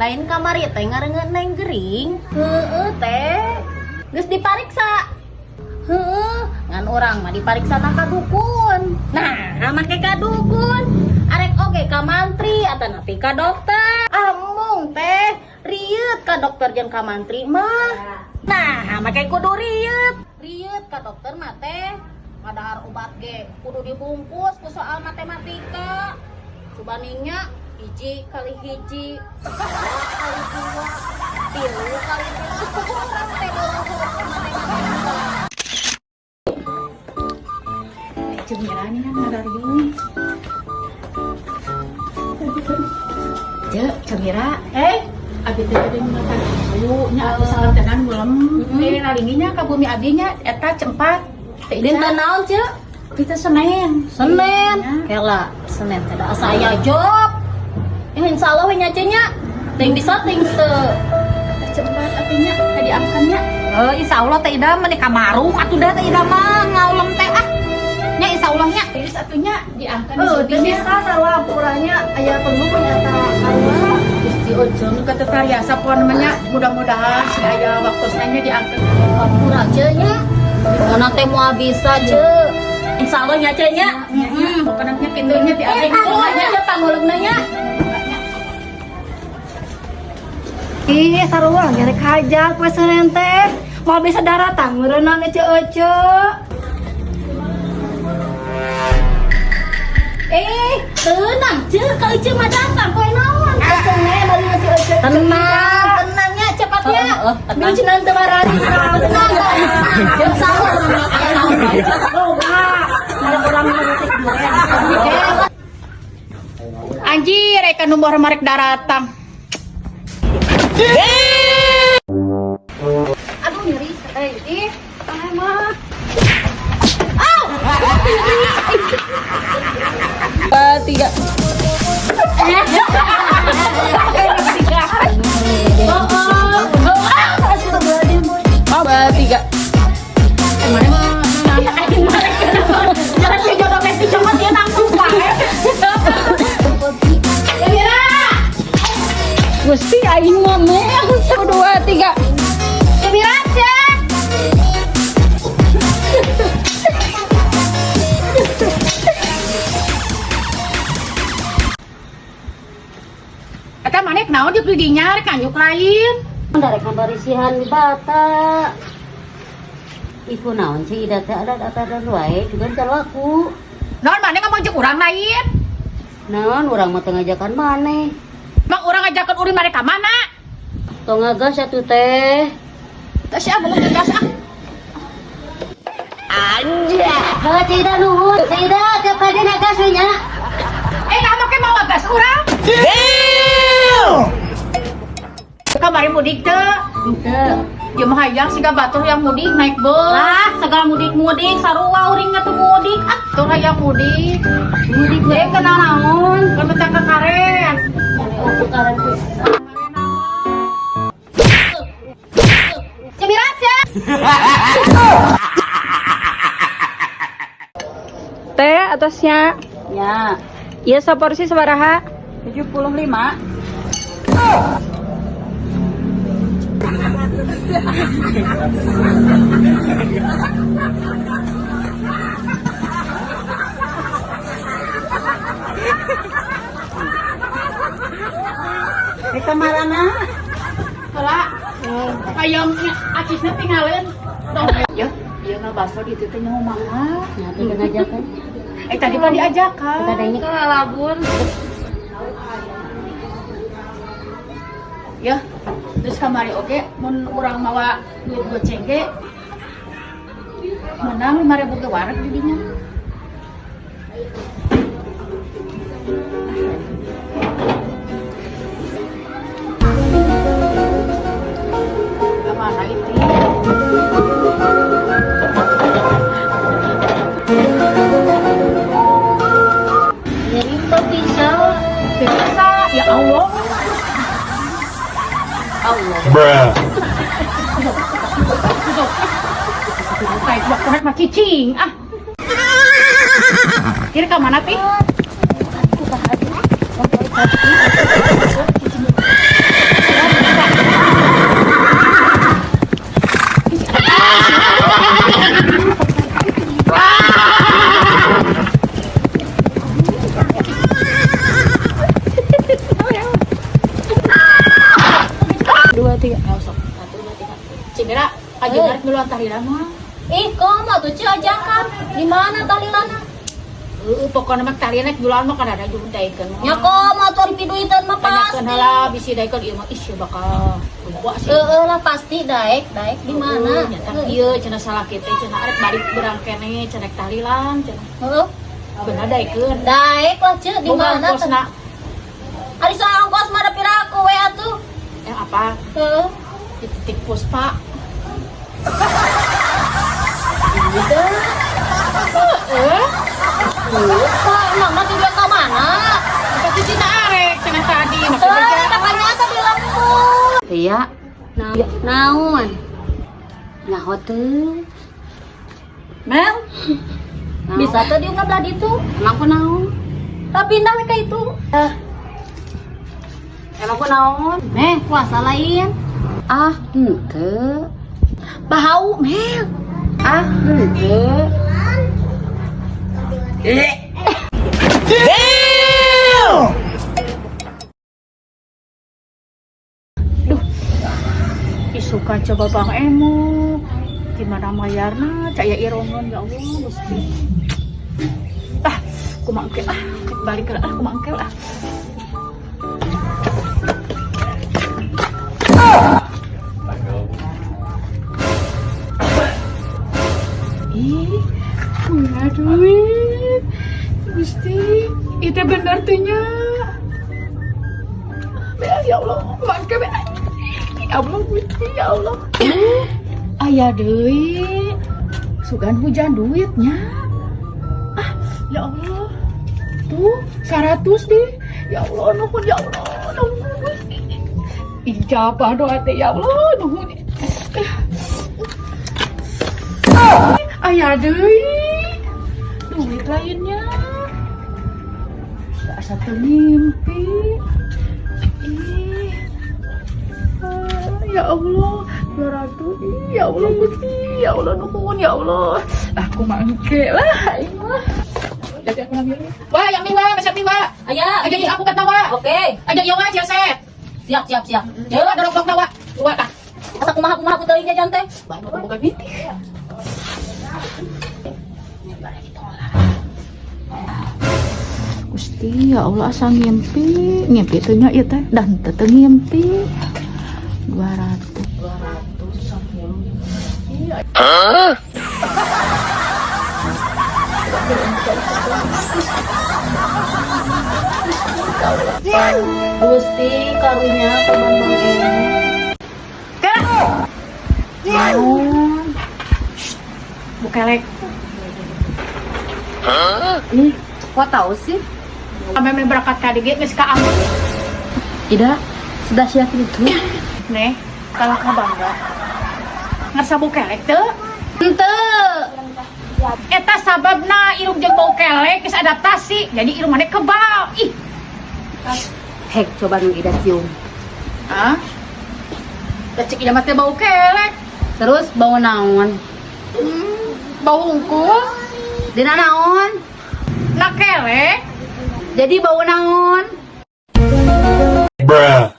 Lain kamari teh ngarengeun Neng gering. Heeh teh. Geus dipariksa. Heeh, ngan urang mah dipariksa na ka dukun. Nah, make ka dukun. Arek oge ka mantri atanapi ka dokter. Amung teh rieut ka dokter jeung ka mantri mah. Nah, make kudu rieut. Rieut ka dokter mah teh ngadahar obat ge kudu dibungkus ku soal matematika. Subaningnya 1 kali 1, 2 kali 2, 3 kali 3. Urang teh bolohok matematika. Cemira nih kan ngadariung. Cek, Cemira. Abi teh tadi makan susu, nya abi salantenan belum. Lalinginya ka bumi abi nya eta cempat. Teh Ica. Dinten naon, Cek? Kita Senin. Senin. Ya. Kela, Senin teh da asa aya job. Insya Allah we nya Ceu nya. Ting bisa ting teu. Cempat apinya tadi angkannya. Insya Allah teh Ida mah ka marung atuh dah teh Ida mah ngaulem teh ah. Nya insya Allah nya. Terus atunya diangkan Oh, di bisa sarua hampuranya aya perlu nyata sarua. Gusti Ojong kata tariasa pon namanya mudah-mudahan si aya waktu nya diangkat. Hampura Ceu nya. Mana teh moal bisa Ceu. Insya Allah nya Ceu nya. Heeh. Pokoknya kitunya diangkat. Oh, nya Ceu pangulugna nya. Ih, sarua ngerek hajat poe Senin teh. Moal bisa daratang meureunang ece ece. Tenang Ceu, ka Ece mah datang poe naon? Senin bari si ece. Tenang, tenang nya cepatnya. Bil cenah teu marari. Tenang, tenang. Insya Allah aya naon bae. Loba, ada orang meretik duren. Anjir, eka nu bor marek daratang. Aduh nyeri. Ih, mah. 2 3. 2 3. Jangan si jodoh mesti copot dia langsung wae. Gusti aing mah meh. 1 2 3. Cemira Ceu. Eta maneh naon di dinya rek anyuk lain. Darek ngabarisihan di bata. Iku naon sih Ida teh ada dan wae juga can laku. Naon maneh ngomong jeung urang lain? Naon urang mah teu ngajakan maneh. Mang urang ngajakan uring maneh ka mana? Tong ngagas atuh teh. Teh sia ngomong ngegas ah. Heuh Ceu Ida nuhun. Ceu Ida tiap kali ngagas we nya. Nah make mawa gas urang. Kamari mudik teu? Henteu. Ya mah hayang siga batur yang mudik naik bus. Lah, segala mudik-mudik sarua uring atuh mudik ah. Tuh hayang mudik. Mudik we kenal naon? Kan betah ka karen. Oh, karen teh. Cemira Ceu. Teh atasnya. Ya, Ieu saporsi sabaraha? 75. Rek kamarana? Heula. Hayang acisna tinggalin. Tong ya, ieu ngabaso di ditu teh nyaho mahal. Nah, teh ngajakan. Tadi mah diajakan. Tadanya Lalabur. Ya, terus kamari oge mun urang mawa duit goceng ge menang 5.000 ge wareg jadinya. Kemana itu? Nyeri teu bisa. Bisa, ya Allah. Allah. Bruh. Kayak waktu rek mah cicing ah. Kira ka mana pi? tiga. Ayo sok atuh nya tiga. Cimira aja rek miluan tahlilan mah. Ih, komo tuh Ceu ajakan. Di mana tahlilana? Heeh, pokokna mah tahlilan rek miluan mah kada ada jeung daekeun mah. Nya komo tuh ari piduiteun mah Tanyakeun pasti. Heula bisi daekeun ieu mah ih bakal lupa sih. Heeh lah pasti daek, daek di mana? Nyata ieu cenah salah kitu cenah arek balik berang keneh cenah rek tahlilan cenah. Heeh. Bener daekeun. Daek lah Ceu, di Boga mana? ongkosna? Ari soal ongkos mah da piraku we atuh. Yang apa? Heeh. Di titik puspa. Gitu. Eh, Lupa, emang mah tujuan ke mana? pasti cina arek cenah tadi Eh, maksudnya. katanya tadi lembur. Iya. Naon? Nyaho teu. Mel, bisa tuh diungkap lah itu. Emang ku naon? Tapi pindah we ka itu. Emang ku naon? Meh, puasa lain. Ah, henteu. Bahau, Mel. Ah, henteu. Damn! Isukan coba Bang Emo. Gimana mayarna? Caya irongan ya Allah, Gusti. Ah, kumangkel ah, balik ke ah, kumangkel ah. Ih, punya duit. Gusti, itu bener tuh nya. Ya Allah, kumangkel be. Ya Allah, Gusti, ya Allah. Aya deui. Sugan hujan duitnya. Ah, ya Allah. Tuh, 100 deh. Ya Allah, nuhun ya Allah, nuhun Gusti. Ijabah doa teh ya Allah, nuhun. Aya deui. Duit lainnya. Gak satu mimpi. Ih. Ah, ya Allah, 200. Ih, ya Allah Gusti, ya Allah nuhun ya Allah. Aku mangke lah, ini mah. Jadi aku ngambil. Wah, yang mi wah, mesek mi wah. Aya, Aja aku ketawa. Oke, Aja iya wah, Joseph. siap siap siap. Ya, dorong dong tawa. Dua tah. Asa kumaha kumaha ku teuing jajan teh. Wah, mau boga duit. Gusti, ya Allah asa ngimpi, ngimpi teh nya ieu teh dan teu teu ngimpi. 200 210. Iya. Gusti karunya ka Bang Emo. Naon? Bukelek. Ih, kok tahu sih? Kami berangkat ka dieu geus ka amun. Ida, sudah siap itu. Neh, kalau ka bangga. Ngerasa bukelek teu? Henteu. Eta sababna irung jeung bau kelek geus adaptasi, jadi irung maneh kebal. Ih, Hek, coba nu Ida cium. hah? Da cek ida mah teh bau kelek. Terus bau naon? Bau hungkul, Dina naon? na kelek. Jadi bau naon? Bruh.